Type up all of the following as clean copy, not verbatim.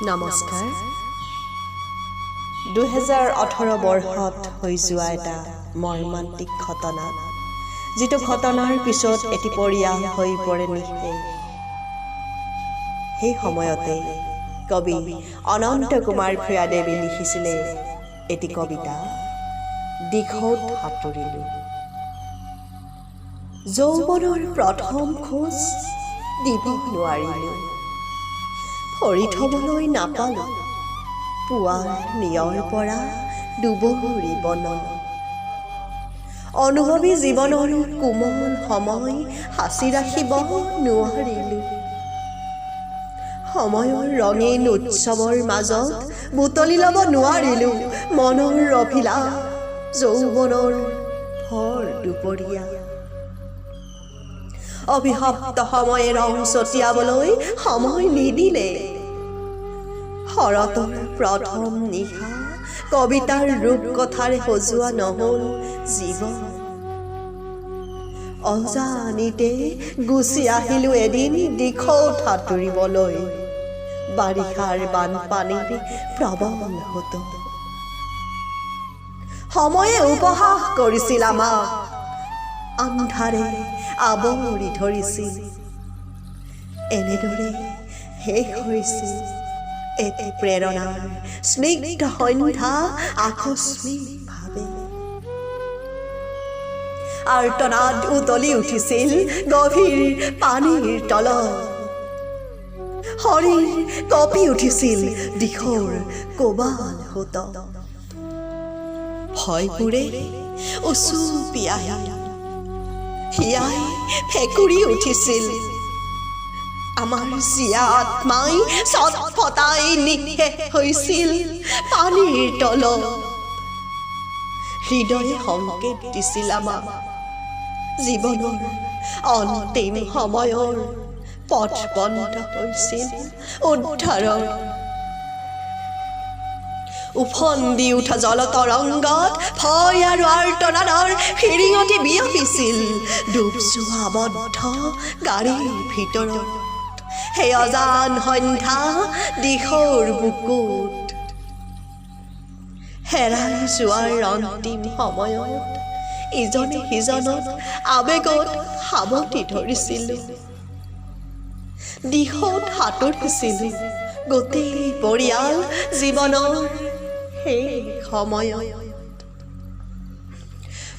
নমস্কাৰ। 2018 বৰ্ষত হৈ যোৱা এটা মৰ্মান্তিক ঘটনা, যিটো ঘটনাৰ পিছত এটি পৰিয়াল হৈ পৰে নিঃশেষ। সেই সময়তে কবি অনন্ত কুমাৰ ভূঞাদেৱে লিখিছিলে এটি কবিতা, "দিখৌত সাঁতুৰিলোঁ"। যৌৱনৰ প্ৰথম খোজ দিব নোৱাৰিলোঁ, ভৰি থবলৈ নাপালোঁ পুৱাৰ নিয়ৰ পৰা দুবৰি বন। অনুভৱী জীৱনৰ কোমল সময় সাঁচি ৰাখিব নোৱাৰিলোঁ। সময়ৰ ৰঙীন উৎসৱৰ মাজত বুটলি ল'ব নোৱাৰিলোঁ মনৰ অভিলাষ, যৌৱনৰ ভৰ দুপৰীয়া। অভিশপ্ত সময়ে ৰং ছটিয়াবলৈ সময় নিদিলে। শৰতৰ প্ৰথম নিশা কবিতাৰ ৰূপকথাৰে সজোৱা নহ'ল জীৱন। অজানিতে গুচি আহিলো এদিন দিখৌত সাঁতুৰিবলৈ, বাৰিষাৰ বানপানীৰ প্ৰবল সোঁতত। সময়ে উপহাস কৰিছিল আমাক, আন্ধাৰে আৱৰি ধৰিছিল। এনেদৰে শেষ হৈছিল এটি প্ৰেৰণাৰ স্নিগ্ধ সন্ধ্যা আকস্মিকভাৱে। আৰ্তনাদ উতলি উঠিছিল গভীৰ পানীৰ তলত, শৰীৰ কঁপি উঠিছিল দিখৌৰ কোবাল সোঁতত। ভয়বোৰে উচুপি আহিল, হিয়াই ফেকুৰি উঠিছিল। আমাৰ জীয়া আত্মাই ছটফটাই নিঃশেষ হৈছিল পানীৰ তলত। হৃদয়ে সংকেত দিছিল আমাক, জীৱনৰ অন্তিম সময়ৰ পথ বন্ধ হৈছিল উদ্ধাৰৰ। উফন্দি উঠা জলতৰংগত ভয় আৰু আৰ্তনাদৰ ফিৰিঙতি বিয়পিছিল। ডুব যোৱা আবদ্ধ গাড়ীৰ ভিতৰত সেই অজান সন্ধ্যা দিখৌৰ বুকুত হেৰাই যোৱাৰ অন্তিম সময়ত ইজনে সিজনক আৱেগত সাৱটি ধৰিছিলো। দিখৌত সাঁতুৰিছিলো গোটেই পৰিয়াল জীৱনৰ সেই সময়ত।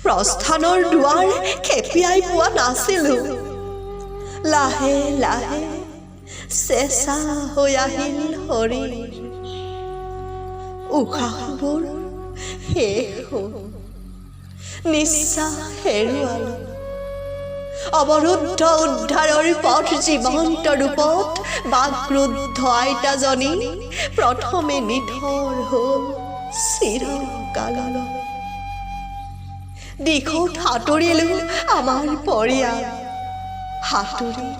প্ৰস্থানৰ দুৱাৰ খেপিয়াই পোৱা নাছিলো। লাহে লাহে চেঁচা হৈ আহিল শৰীৰ, উশাহবোৰ শেষ হ'ল, নিশ্বাস হেৰুৱালো। অৱৰুদ্ধ উদ্ধাৰৰ পথ জীৱন্ত ৰূপত বাকৰুদ্ধ আইতাজনী প্ৰথমে নিথৰ হ'ল চিৰকাললৈ। দিখৌত সাঁতুৰিলো আমাৰ পৰিয়াল, সাঁতুৰি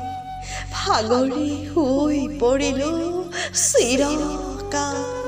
ভাগৰি শুই পৰিলো চিৰকাল।